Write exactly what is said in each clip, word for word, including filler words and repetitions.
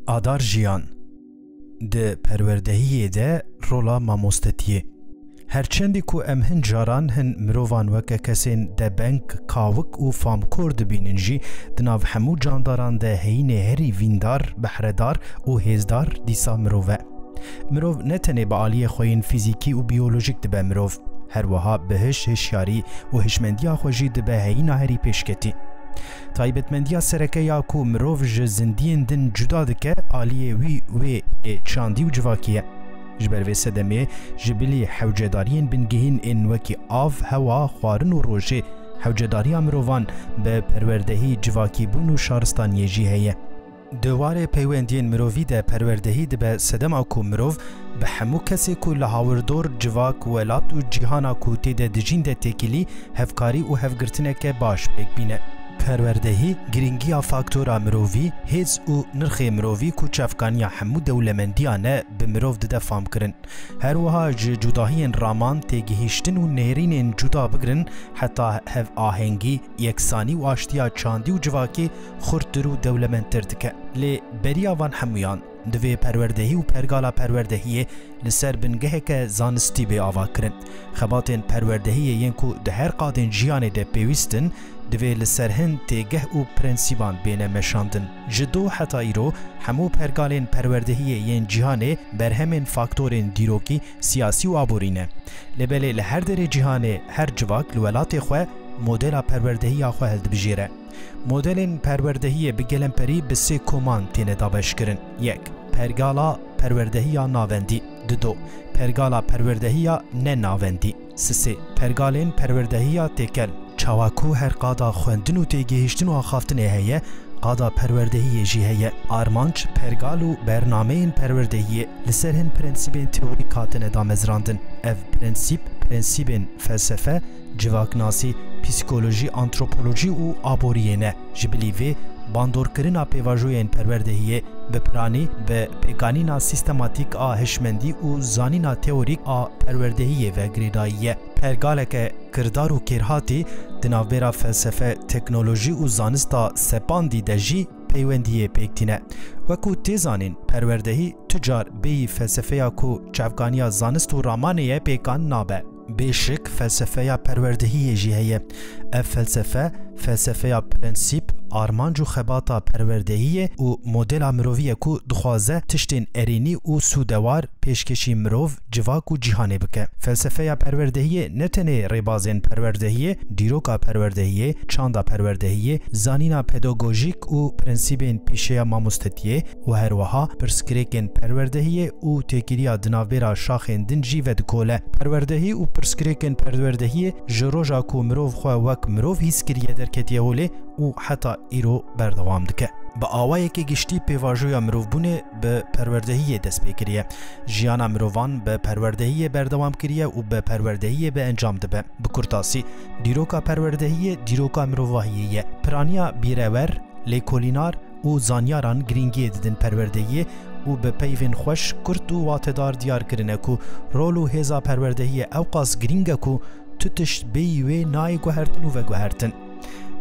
Adar jiyan. Di perwerdehiyê de rola mamostetiyê. Her çendî ku em hin caran hin mirovan weke kesên debeng, kawik û famkor dibînin jî, di nav hemû candaran de heyînê herî vîndar, behredar û hêzdar dîsa mirov e. Mirov ne tenê bi aliyê xwe yên fîzîkî û biyolojîk dibe mirov, her wiha bi hiş, hişyarî û hişmendiya xwe jî dibe heyîna herî pêşketî. Taybetmendiya sereke ya ku mirov ji zindiyên din cuda dike, aliyê wî wê ê çandî û civakî ye. Ji ber vê sedemê, ji bilî hewcedariyên bingehîn ên wekî av, hewa, xwarin û rojê, hewcedariya mirovan bi perwerdehî, civakîbûn û şaristaniyê jî heye. Di warê peywendiyên mirovî de perwerdehî dibe sedema ku mirov bi hemû kesê ku li hawirdor, civak, welat û cîhana ku tê de dijîn de têkilî, hevkarî û hevgirtineke baş pêk bîne. Perwerdehî, girîngiya faktora mirovî, hêz û nirxê mirovî ku çavkaniya hemû dewlemendiyan e, bi mirov dide famkirin. Her wiha ji cudahiyên raman, têgihîştin û nêrînên cuda bigirin heta hevahengî, yeksanî û aştiya çandî û civakî xurttir û dewlemendtir dike. Lê beriya van hemûyan, divê perwerdehî û pergala perwerdehiyê li ser bingeheke zanistî bê avakirin. Xebatên perwerdehiyê yên ku di her qadên jiyanê de pêwîst in, divê li ser hin têgeh û prensîban bêne meşandin. Ji do heta îro, hemû pergalên perwerdehiyê yên cîhanê berhemên faktorên dîrokî, siyasî û aborî ne. Lê belê li her derê cîhanê her civak li welatê xwe modela perwerdehiya xwe hildibijêre. Modelên perwerdehiyê bi gelemperî bi sê koman têne dabeşkirin. Yek, pergala perwerdehiya navendî. Dido, pergala perwerdehiya nenavendî. Sisê, pergalên perwerdehiya têkel. Çawa ku her qada xwendin û têgihiştin û axaftinê heye, qada perwerdehiyê jî heye. Armanc, pergal û bernameyên perwerdehiyê li ser hin prensîbên teorîk hatine damezrandin. Ev prensîb, prensîbên felsefe, civaknasî, psîkolojî, antropolojî û aboriyê ne. Ji bilî vê, bandorkirina pêvajoyên perwerdehiyê bi piranî bi pêkanîna sîstematîk a hişmendî û zanîna teorîk a perwerdehiyê ve girêdayî ye. Pergaleke kirdar û kêrhatî di navbera felsefe, teknolojî û zanista sepandî de jî peywendiyê pêk tîne. Wekû tê zanîn, perwerdehî tu car bêyî felsefeya ku çavkaniya zanist û ramanê ye pêkan nabe. Bê şik felsefeya perwerdehiyê jî heye. Ev felsefe, felsefeya prensîp, armanc û xebata perwerdehiyê û modela mirovî ye ku dixwaze tiştên erênî û sûdewar pêşkêşî mirov, civak û cîhanê bike. Felsefeya perwerdehiyê ne tenê rêbazên perwerdehiyê, dîroka perwerdehiyê, çanda perwerdehiyê, zanîna pedagojîk û prensîbên pîşeya mamostetiyê û her wiha pirsgirêkên perwerdehiyê û têkiliya di navbera şaxên din jî vedikole. Perwerdehî û pirsgirêkên perwerdehiyê ji roja ku mirov xwe wek mirov hîs kiriye derketiye holê û heta îro berdewam dike. Bi awayekê giştî pêvajoya mirovbûnê bi perwerdehiyê dest pê kiriye. Jiyana mirovan bi perwerdehiyê berdewam kiriye û bi perwerdehiyê bi encam dibe. Bi kurtasî, dîroka perwerdehiyê dîroka mirovahiyê ye. Piraniya bîrewer, lêkolînar û zanyaran girîngiyê didin perwerdehiyê û bi peyvên xweş, kurt û watedar diyar kirine ku rol û hêza perwerdehiyê ewqas girîng e ku tu tişt bêyî wê nayê guhertin û veguhertin.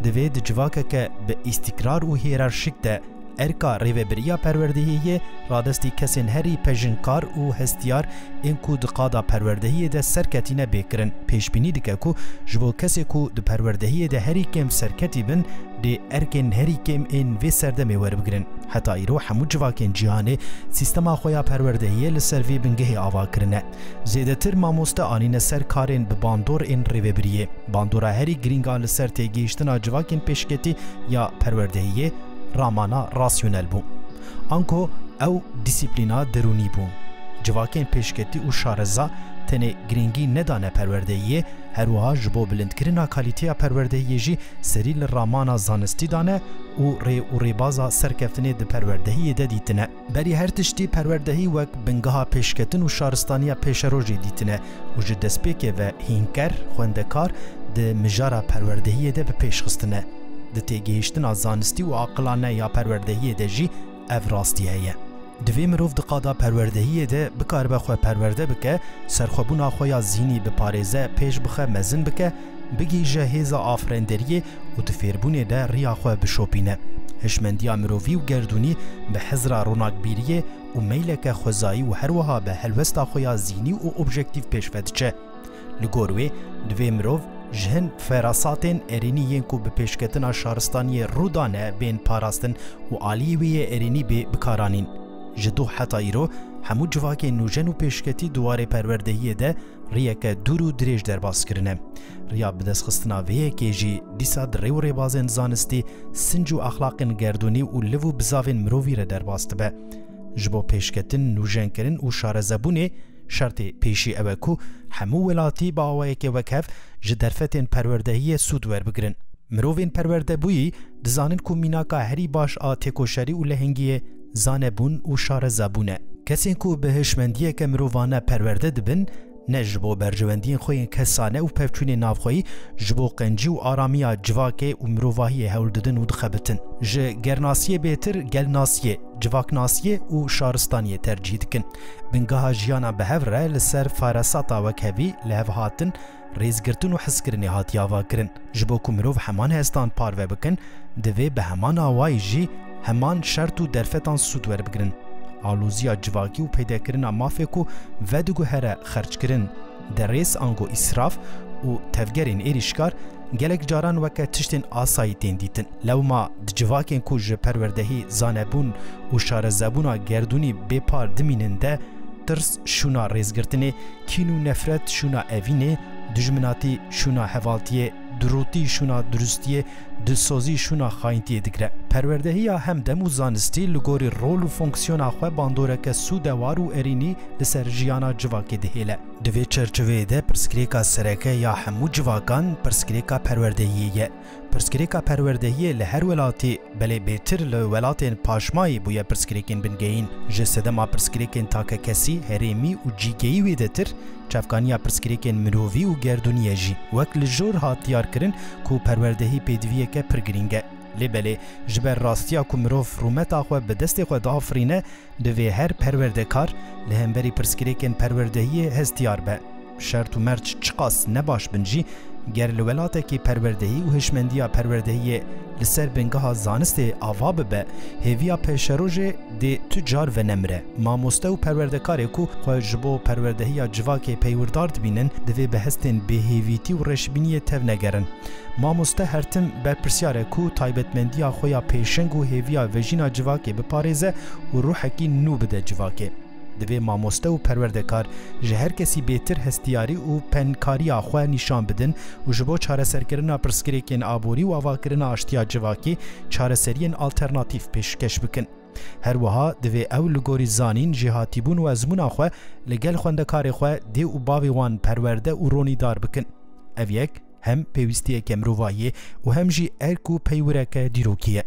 Divê di civakeke bi îstîkrar û hiyerarşîk de erka rêvebiriya perwerdehiyê yê radestî kesên herî pejnkar û hestiyar ên ku di qada perwerdehiyê de serketîne bê kirin. Pêşbînî dike ku ji bo kesê ku di perwerdehiyê de herî kêm serketî bin, dê erkên herî kêm ên vê serdemê werbigirin. Heta îro hemû civakên cîhanê sîstema xwe ya perwerdehiyê li ser vê bingehê ava kirine. Zêdetir mamoste anîne ser karên bi bandor ên rêvebiriyê. Bandora herî girîng a li ser têgihiştina civakên pêşketî ya perwerdehiyê ramana rasyonel bû. Anko ew dîsîplîna derûnî bû. Civakên pêşketî û şareza tenê girîngî nedane perwerdehiyê, her wiha ji bo bilindkirina kalîteya perwerdehiyê jî serî li ramana zanistî dane û rê û rêbaza serkeftinê di perwerdehiyê de dîtine. Berî her tiştî perwerdehî wek bingeha pêşketin û şaristaniya pêşerojê dîtine û ji destpêkê ve hînker, xwendekar di mijara perwerdehiyê de bi pêş xistine. Di têgihiştina zanistî û aqilane ya perwerdehiyê de jî ev rastî heye. Divê mirov di qada perwerdehiyê de bikaribe xwe perwerde bike, serxwebûna xwe ya zînî biparêze, pêş bixe, mezin bike, bigihîje hêza afrenderiyê û di fêrbûnê de riya xwe bişopîne. Hişmendiya mirovî û gerdûnî bi hizra ronakbîriyê û meyleke xwezayî û her wiha bi helwesta xwe ya zînî û objektîf pêş ve diçe. Li gor wê, divê mirov ji hin ferasatên erênî yên ku bi pêşketina şaristaniyê rû dane bên parastin û aliyê wê yê erênî bê bikaranîn. Ji doh heta îro hemû civakên nûjen û pêşketî di warê perwerdehiyê de riyeke dûr û dirêj derbas kirine. Riya bidestxistina vê yekê jî dîsa di rê û rêbazên zanistî, sinc û exlaqên gerdûnî û liv û bizavên mirovî re derbas dibe. Ji bo pêşketin, nûjenkirin û şarezebûnê, şertê pêşî ew e ku hemû welatî bi awayekê wekhev ji derfetên perwerdehiyê sûd werbigirin. Mirovên perwerdebûyî dizanin ku mînaka herî baş a têkoşerî û lehengiyê zanebûn û şarezabûn e. Kesên ku bi hişmendiyeke mirovane perwerde dibin, ne ji bo berjewendiyên xwe yên kesane û pevçûnên navxweyî, ji bo qencî û aramiya civakê û mirovahiyê hewl didin û dixebitin. Ji gelnasiyê bêtir gelnasiyê, civaknasiyê û şaristaniyê tercîh dikin. Bingeha jiyana bi hev re li ser farasata wekhevî, lihevhatin, rêzgirtin û hezkirinê hatiye avakirin. Ji bo ku mirov heman hestan parve bikin, divê bi heman awayî jî heman şert û derfetan sûd werbigirin. Aloziya civakî û peydekirina mafê ku vediguhere xerckirin, derêz ango îsraf û tevgerên êrîşkar gelek caran weke tiştên asayî tên dîtin. Lewma di civakên ku ji perwerdehî, zanebûn û şarezebûna gerdûnî bêpar dimînin de, tirs şûna rêzgirtinê, kîn û nefret şûna evînê, dijminatî şûna hevaltiyê, dirûtî şûna durustiyê, dilsozî şûna xayintiyê digire. Perwerdehiya hemdem û zanistî li gorî rol û fonksiyona xwe bandoreke sûdewar û erînî li ser jiyana civakê dihêle. Di vê çerçeveyê de pirsgirêka sereke ya hemû civakan pirsgirêka perwerdehiyê ye. Pirsgirêka perwerdehiyê li her welatî, belê bêtir li welatên paşmayî bûye pirsgirêkên bingehîn. Ji sedema pirsgirêkên takekesî, herêmî û cîgehî wêdetir, çavkaniya pirsgirêkên mirovî û gerdûnî ye jî. Wek li jor hat diyarkirin ku perwerdehî pêdiviyeke pir girîng e. Lê belê, ji ber rastiya ku mirov rûmeta xwe bi destê xwe diafirîne, divê her perwerdekar li hemberî pirsgirêkên perwerdehiyê hestiyar be. Şert û merc çiqas ne baş bin jî, ger li welatekî perwerdehî û hişmendiya perwerdehiyê li ser bingeha zanistê ava bibe, hêviya pêşerojê dê tu car venemire. Mamoste û perwerdekarê ku xwe ji bo perwerdehiya civakê peywirdar dibînin, divê bi hestên bêhêvîtî û reşbîniyê tevnegerin. Mamoste her tim berpirsiyar e ku taybetmendiya xwe ya pêşeng û hêviya vejîna civakê biparêze û ruhekî nû bide civakê. Divê mamoste û perwerdekar ji her kesî bêtir hestiyarî û penkariya xwe nîşan bidin û ji bo çareserkirina pirsgirêkên aborî û avakirina aştiya civakî çareseriyên alternatîf pêşkeş bikin. Her wiha divê ew li gorî zanîn, jêhatîbûn û ezmûna xwe li gel xwendekarê xwe, dê û bavê wan perwerde û ronîdar bikin. Ev yek hem pêwîstiyeke mirovahiyê û hem jî erk û peywireke dîrokî ye.